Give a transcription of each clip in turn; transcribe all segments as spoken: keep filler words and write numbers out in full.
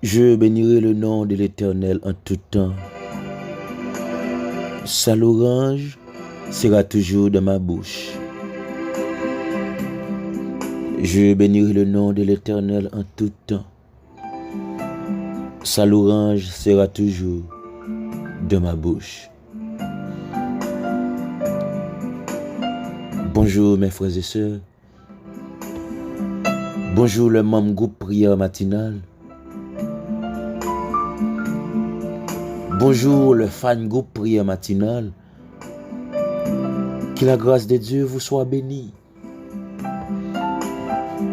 Je bénirai le nom de l'Éternel en tout temps. Sa louange sera toujours dans ma bouche. Je bénirai le nom de l'Éternel en tout temps. Sa louange sera toujours dans ma bouche. Bonjour mes frères et sœurs. Bonjour les membres groupe prière matinale. Bonjour les fans groupe prière matinale. Que la grâce de Dieu vous soit bénie.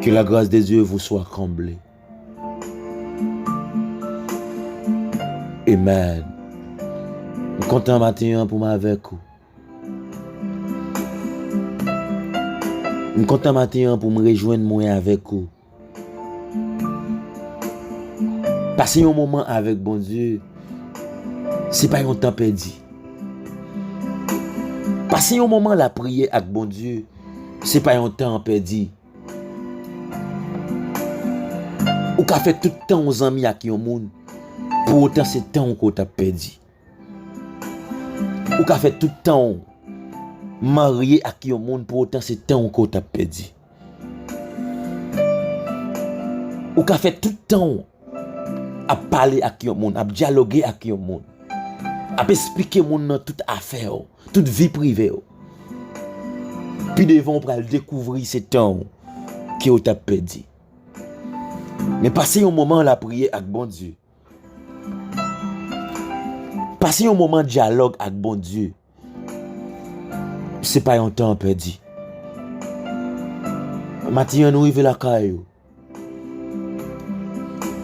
Que la grâce de Dieu vous soit comblée. Amen. M kontan maten an pou m avèk ou. M kontan maten an pou m rejwenn mwen avèk ou. Pase yon moman avèk Bondye, se pa yon tan pèdi. Pase yon moman lapriyè ak Bondye, se pa yon tan pèdi. Ou ka fè tout tan w zanmi ak yon moun, pou otan se tan w ke w t ap pèdi. Ou ka fè tout tan w marye ak yon moun, pou otan se tan w ke w t ap pèdi. Ou ka fè tout tan w ap pale ak yon moun, ap dyaloge ak yon moun, ap esplike moun nan tout afè w, tout vi prive w. Pi devan, w pral dekouvri se tan w ke w t ap pèdi. Men pase yon moman lapriyè ak Bondye. Pase yon moman dyalòg ak Bondye. Se pa yon tan pèdi. Maten an, nou rive lakay ou.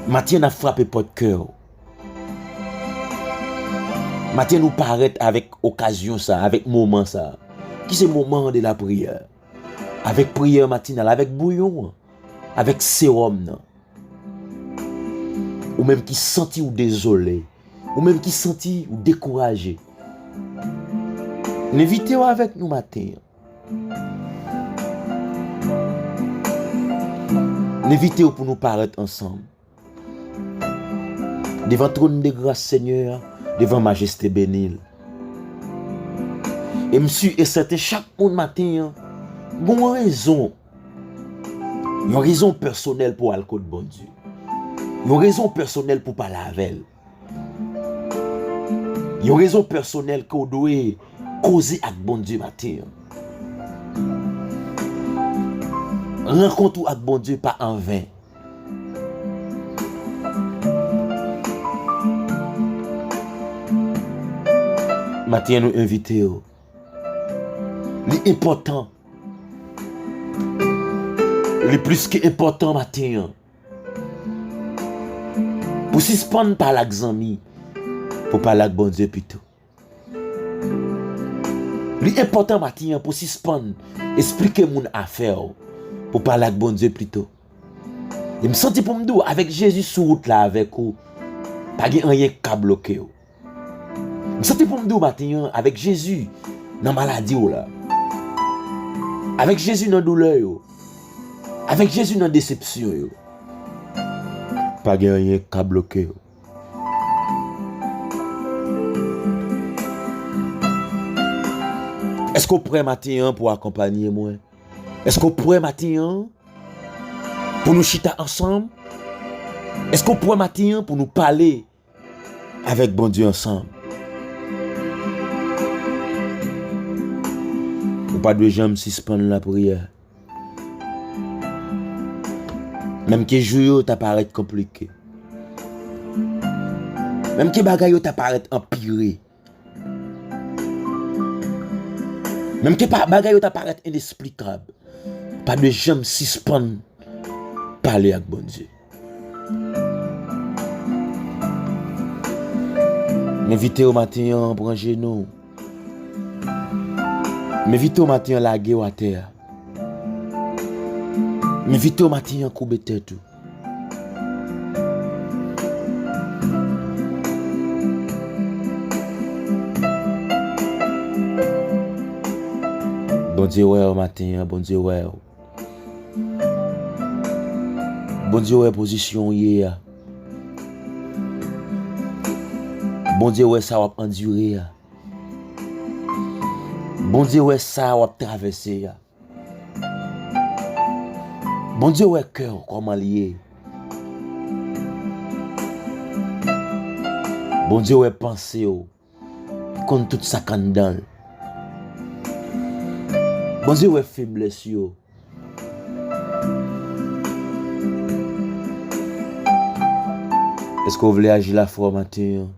Maten an, n ap frape pòt kè w. Maten an, nou parèt avèk okazyon sa, avèk moman sa, ki se moman de lapriyè. Avèk priyè matinal, avèk bouyon an, avèk sewòm nan. Ou menm ki santi w dezole, ou menm ki santi w dekouraje, n envite w avèk nou maten an. N envite w pou nou parèt ansanm devan twòn de gras Senyè a, devan majeste beni l. E m si e sèten chak moun maten an gon rezon, yon rezon pèsonèl pou w al kot Bondye, yon rezon pèsonèl pou w pale avè l, yon rezon pèsonèl ke w dwe koze ak Bondye maten an. Rankont ou ak Bondye pa anven. Maten an, nou envite w. Li enpòtan. Li plis ke enpòtan maten an. Pou sispann pale ak zanmi, pou pale ak Bondye pito. Li enpòtan maten an pou sispann esplike moun afè w, pou pale ak Bondye pito. E m santi pou m di w, avèk Jezi sou wout la avèk ou, pa gen anyen k ka bloke w. M santi pou m di w maten an, avèk Jezi nan maladi w la, avèk Jezi nan doulè yo, avèk Jezi nan desepsyon yo, pa gen anyen k ka bloke w. Èske w prè maten an pou w akonpanye mwen? Èske w prè maten an pou nou chita ansanm? Èske w prè maten an pou nou pale avèk Bondye ansanm? Ou pa dwe janm sispann lapriyè. Menm ke jou yo ta parèt konplike, menm ke bagay yo ta parèt anpire, menm ke pa, bagay yo ta parèt inesplikab, pa dwe janm sispann pale ak Bondye. M envite w maten an pran jenou. M envite w maten an lage w atè a. M envite w maten an koube tèt ou. Bondye wè w maten an, Bondye wè w. Bondye wè pozisyon w ye a. Bondye wè sa w ap andire a. Bondye wè sa w ap travèse a. Bondye wè kè w kòman l ye. Bondye wè panse w. Li konn tout sa k anndan l. Bondye wè feblès yo. Èske w vle aji lafwa w maten an?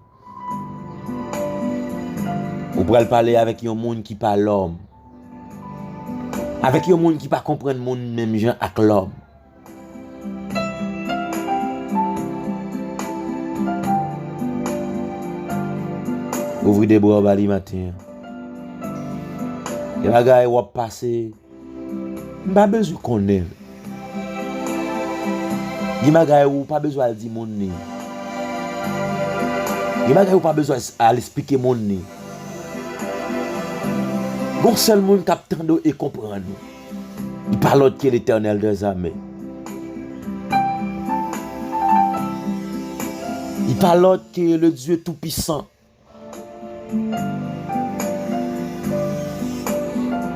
Ou pral pale avèk yon moun ki pa lòm. Avèk yon moun ki pa konprann moun menm jan ak lòm. Ouvri de bra w ba li maten an. Gen bagay w ap pase, m pa bezwen konnen. Gen bagay ou pa bezwen al di moun li. Gen bagay ou pa bezwen al esplike moun li. Gon sèl moun k ap tande w e konprann ou. Li pa lòt ke Letènèl dèzame. Li pa lòt ke le Dieu Tout-Puissant.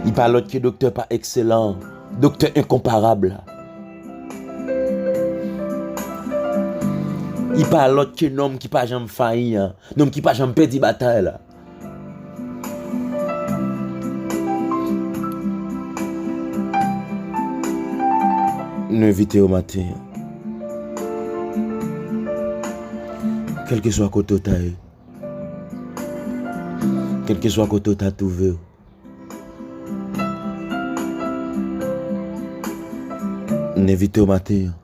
Li pa lòt ke doktè pa ekselan, doktè enkonparab la. Li pa lòt ke nonm ki pa janm fayi an, nonm ki pa janm pèdi batay la. Nou envite w maten an. Kèlkeswa kote w ta ye, kèlkeswa kote w ta twouve w, m envite w maten an.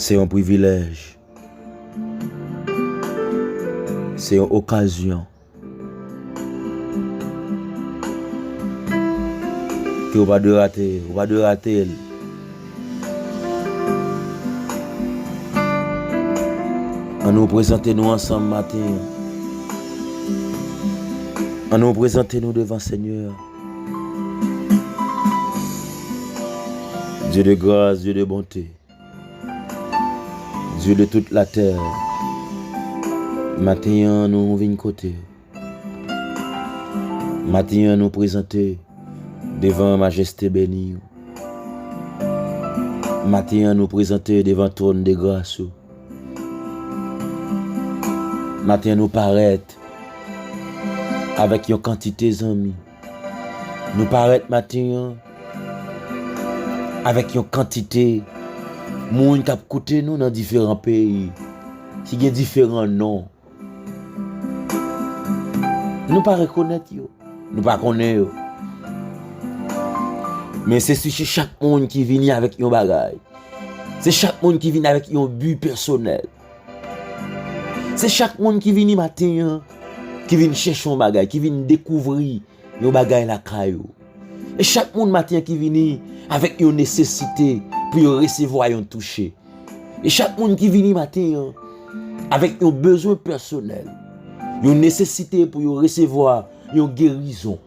Se yon privilèj. Se yon okazyon ke w pa dwe rate, w pa dwe rate l. Ann nou prezante nou ansanm maten an. Ann nou prezante nou devan Senyè a. Dieu de grâce, Dieu de bonté. Dieu de toute la terre. Maten an, nou vin kote w. Maten an, nou prezante devan majeste beni w. Maten an, nou prezante devan twòn de gras ou. Maten an, nou parèt avèk yon kantite zanmi. Nou parèt maten an avèk yon kantite moun k ap koute nou nan diferan peyi, ki gen diferan non. Nou pa rekonèt yo, nou pa konnen yo. Men se si se chak moun ki vini avèk yon bagay. Se chak moun ki vini avèk yon bi pèsonèl. Se chak moun ki vini maten an, ki vin chèche yon bagay, ki vin dekouvri yon bagay lakay ou. E chak moun maten an ki vini avèk yon nesesite pou yo resevwa yon touche. E chak moun ki vini maten an avèk yon bezwen pèsonèl, yon nesesite pou yo resevwa yon gerizon.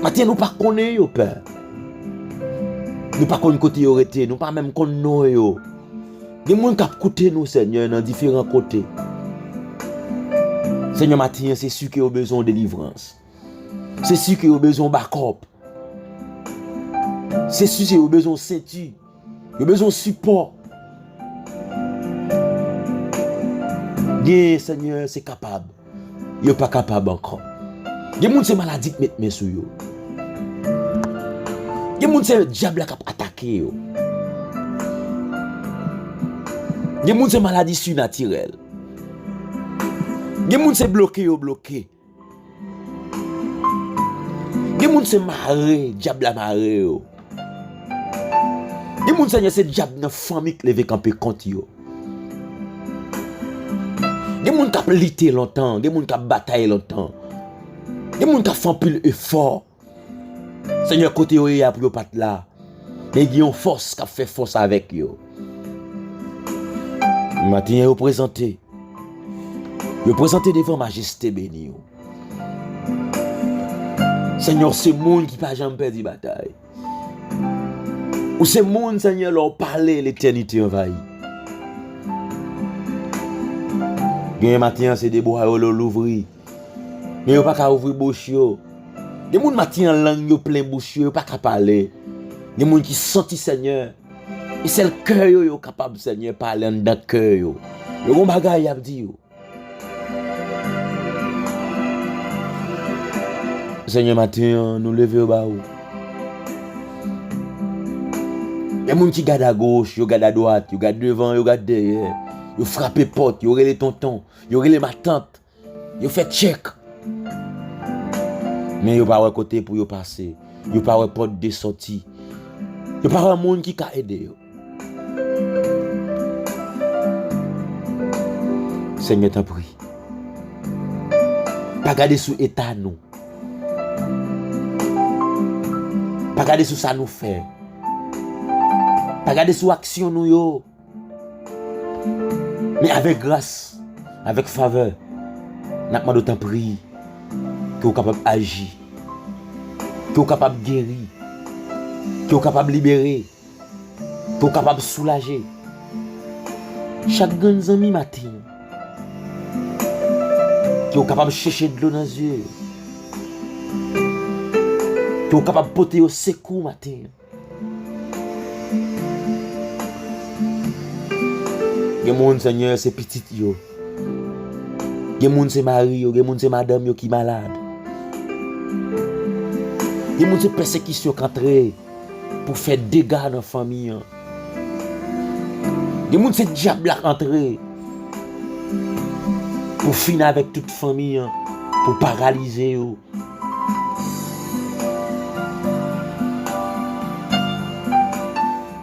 Maten an, nou pa konnen yo, Pè. Nou pa konn kote yo rete, nou pa menm konn non yo. Gen moun k ap koute nou, Senyè, nan diferan kote. Senyè, maten an, se si ke yo bezwen yon delivrans. Se si ke yo bezwen yon bakòp. Se si se yo bezwen yon senti. Yo bezwen yon sipò. Gen, Senyè, se kapab. Yo pa kapab ankò. Gen moun se maladi k met men sou yo. Gen moun se dyab la k ap atake yo. Gen moun se maladi sinatirèl. Gen moun se bloke yo bloke. Gen moun se mare, dyab la mare yo. Gen moun, Senyè, se dyab nan fanmi k leve kanpe kont yo. Gen moun k ap lite lontan, gen moun k ap batay lontan. Gen moun k ap fè anpil efò. Senyè, kote yo ye a pou yo pa t la. Men gen yon fòs k ap fè fòs avèk yo. Maten an, yo prezante. Yo prezante devan majeste beni w. Senyè, w se moun ki pa janm pèdi batay. Ou se moun, Senyè, lè w pale, letènite anvayi. Gen maten an, se de bra yo lè w louvri. Men yo pa ka ouvri bouch yo. Gen moun maten an, lang yo plen bouch yo, yo pa ka pale. Gen moun ki santi, Senyè, e sèl kè yo, yo kapab, Senyè, pale anndan kè yo. Yo gon bagay y ap di yo. Senyè, maten an, nou leve yo ba ou. Gen moun ki gad agoch, yo gad adwat, yo gad devan, yo gad dèyè. Yo frape pòt, yo rele tonton, yo rele matant, yo fè tchèk. Men yo pa wè kote pou yo pase. Yo pa wè pòt de sòti. Yo pa wè moun ki ka ede yo. Senyè, tanpri, pa gade sou eta nou. Pa gade sou sa nou fè. Pa gade sou aksyon nou yo. Men avèk gras, avèk favè, n ap mande w, tanpri, ke w kapab aji, ke w kapab geri, ke w kapab libere, ke w kapab soulaje chak grenn zanmi maten an, ke w kapab chèche dlo nan zye yo, ke w kapab pote yo sekou maten an. Gen moun, Senyè, se pitit yo. Gen moun, se mari yo. Gen moun, se madanm yo ki malad. Gen moun, se pèsekisyon k antre pou fè dega nan fanmi an. Gen moun, se dyab la k antre pou fini avèk tout fanmi an, pou paralize yo.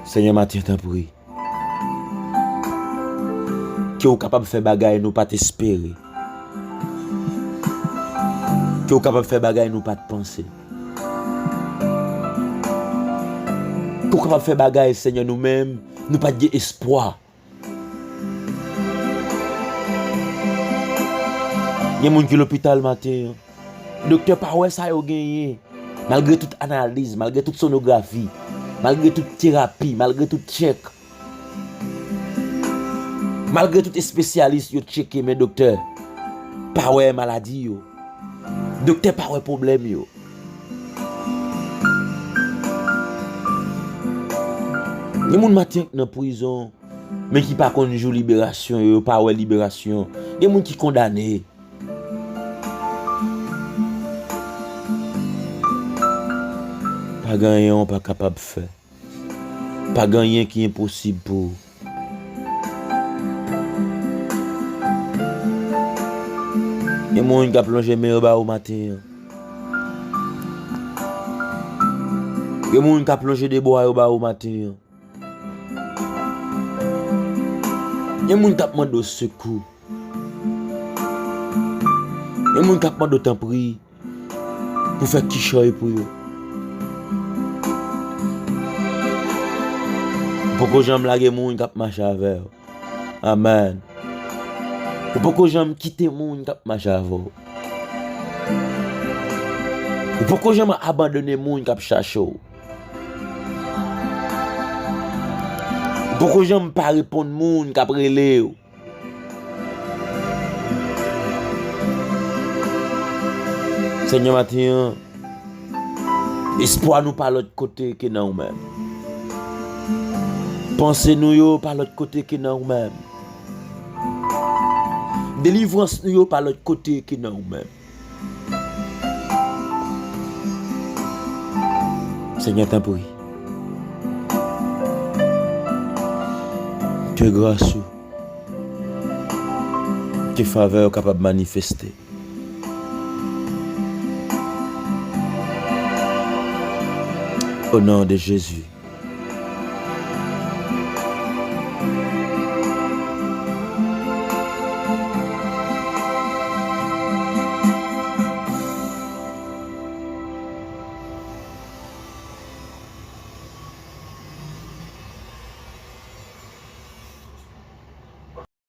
Senyè, maten, tanpri, ke w kapab fè bagay nou pa t espere. Ke w kapab fè bagay nou pa t panse. Ke w kapab fè bagay, Senyè, nou menm, nou pa t gen espwa. Gen moun ki lopital maten an. Doktè pa wè sa yo genyen. Malgre tout analiz, malgre tout sonografi, malgre tout terapi, malgre tout tchèk, malgre tout espesyalis yo tcheke, men doktè pa wè maladi yo. Doktè pa wè pwoblèm yo. Gen moun maten an ki nan prizon, men ki pa konn jou liberasyon yo, yo pa wè liberasyon. Gen moun ki kondane. Pa gen anyen w pa kapab fè. Pa gen anyen ki enposib pou ou. Gen moun k ap lonje men yo ba ou maten an. Gen moun k ap lonje de bra yo ba ou maten an. Gen moun k ap mande w sekou. Gen moun k ap mande w tanpri pou fè kichòy pou yo. Ou poko janm lage moun k ap mache avè w. Amèn. Ou poko janm kite moun k ap mache avè w. Ou poko janm abandone moun k ap chache w. Ou poko janm pa reponn moun k ap rele w. Senyè, maten an, espwa nou pa lòt kote ke nan ou menm. Panse nou yo pa lòt kote ke nan ou menm. Delivrans nou yo pa lòt kote ke nan ou menm. Senyè, tanpri, ke gras ou, ke favè w kapab manifeste. Au nom de Jésus.